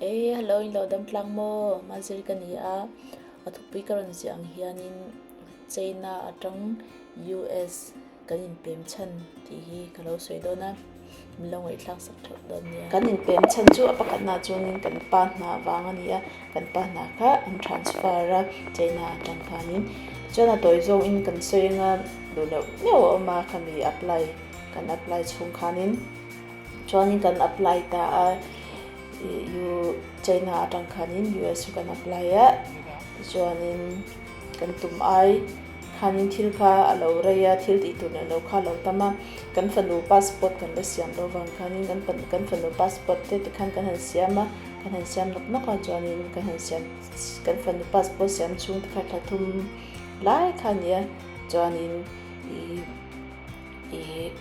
Ei hello in lo dam tlang maw Mazir ka ni a, a thupui ka rawn ziah ang hianin China atang US kan inpem chhan tih hi ka lo sawi dawn a, min lo ngaihthlak sak theuh dawn nia. Kan inpem chhan chu a pakhatnaah chuanin kan pa hna vang a ni a, kan pa hna kha an transfer a China atang khanin tichuan a tawi zawngin kan sawi anga duh loh meuh a awm a khami apply kan apply chhung khanin chuanin kan apply ta a ih China atang khanin US chu kan apply a tichuanin kan tum ai. Khanin thil kha a lo rei a, thil tih tur leh lo kha a lo tam a, kan fanu passport kan la siam lo vang khanin kan kan fanu passport te tikhan kan han siam a, kan han siam nawk nawk a chuanin kan han siam kan fanu passport siam chhung te kha thla thum lai kha a ni a chuanin ih ih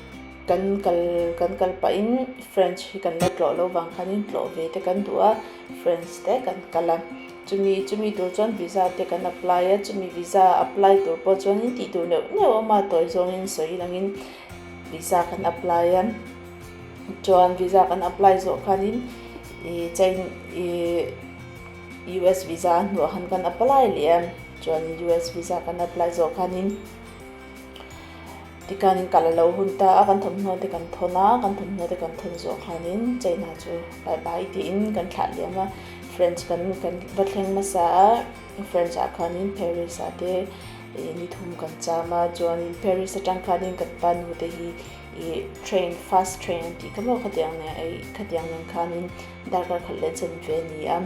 kan kal kan kal pahin French hi kan la tlawh lo vang khanin tlawh ve te kan duh a French te kan kal a. Chumi chumi tur chuan visa te kan apply a, chumi visa apply tur pawh chuanin tih tur neuh neuh a awm a, tawi zawngin sawi langin visa kan apply a, chuan visa kan apply zawh khanin ih China ih US visa a hnuah khan kan apply leh a, chuanin US visa kan apply zawh khanin. Tikhanin kal a lo hun ta a, kan thawmhnaw te kan thawn a, kan thawmhnaw te kan thawn zawh khanin China chu bye bye tiin kan thlah liam a, French kan kan va thleng hmasa a, French ah khanin Paris ah te ih ni thum kan cham a, chuanin Paris atang khanin kan pa nu te hi ih train fast train an tih kha maw khatiang nen ih khatiang nen khanin darkar khat leh chen ve a ni a.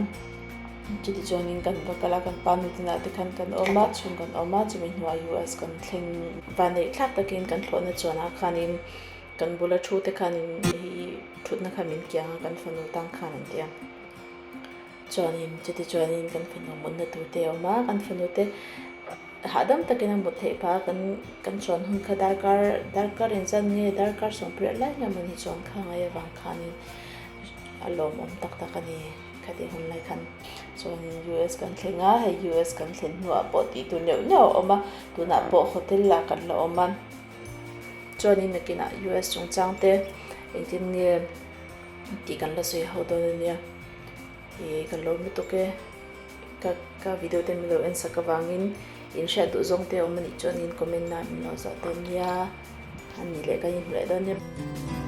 Chuti chuanin kan va kal a, kan pa nu tinah te khan kan awm a, chhung kan awm a, chumi hnuah US kan thleng vanneih thlak takin kan thlawhna chuanah khanin kan bula thu te khanin hei thutna kha min kiang a, kan fanu tang khan an ti a. Chuanin chuti chuanin kan fanu mutna tur te a awm a, kan fanu te hahdam takin a mut theih phah a, kan kan chuan hun kha darkar darkar engzat nge darkar sawmpariat lai nge mawni chuan kha ngai avang khanin a lawmawm tak tak a ni. Khati hun lai khan chuanin US kan thleng a, hei US kan thlen hnuah pawh tih tur neuh neuh a awm a, tunah pawh hotel ah kan la awm a, chuanin nakinah US chungchang te engtin nge tih kan la sawi ho dawn a nia, ih ka lawm lutuk e, ka ka video te min lo en sak avangin in hriat duh zawng te a awm a nih chuanin comment ah min lo zawh dawn nia, a nih leh kan inhmu leh dawn nia.